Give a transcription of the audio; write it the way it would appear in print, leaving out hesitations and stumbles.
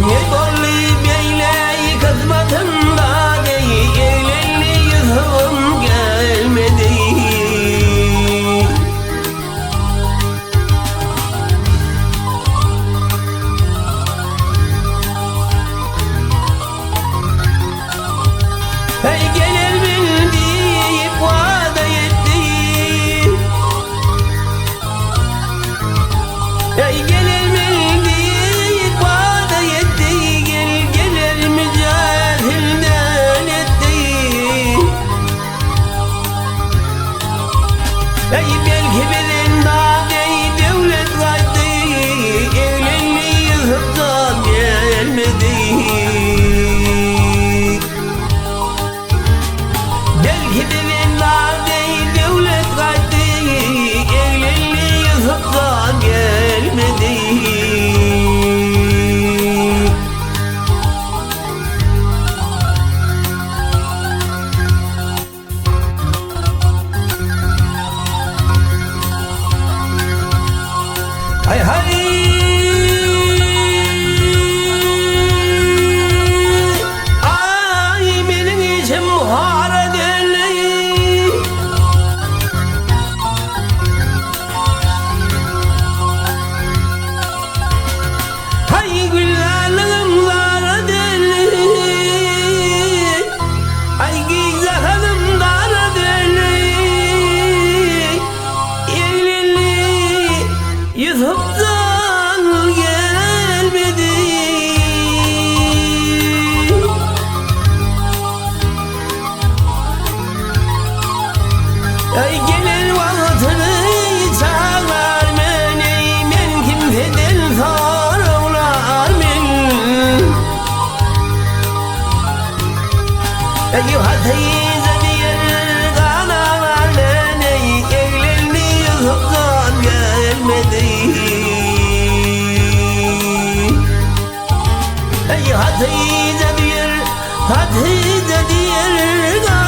Ne boldy beýle kysmatymda deý Eglenli Ýusubym gelmedi. Eý gelermen diýip wada etdi. Eý gelermen diýip wada etdi. Gel gelermi jähilden etdi. Eý belki bilen ey döwlet gaýtdy. Eglenli Ýusupdan gelmedi. Belki bilen ey döwlet gaýtdy. Eglenli Ýusupdan gelmedi. Haý haý! Aý meniň içim hara döndi. Haý güllalygym zara döndi. Aý giň jahanym dara döndi. Eglilli Ýusupjan gelmedi. Aý gelen wagtyny çaglar meni, men kimseden soraglar men. Eý Hatyja diýen ganalar meni, eglendi Ýusupjan gelmedi. Eý Hatyja diýen, Hatyja diýen.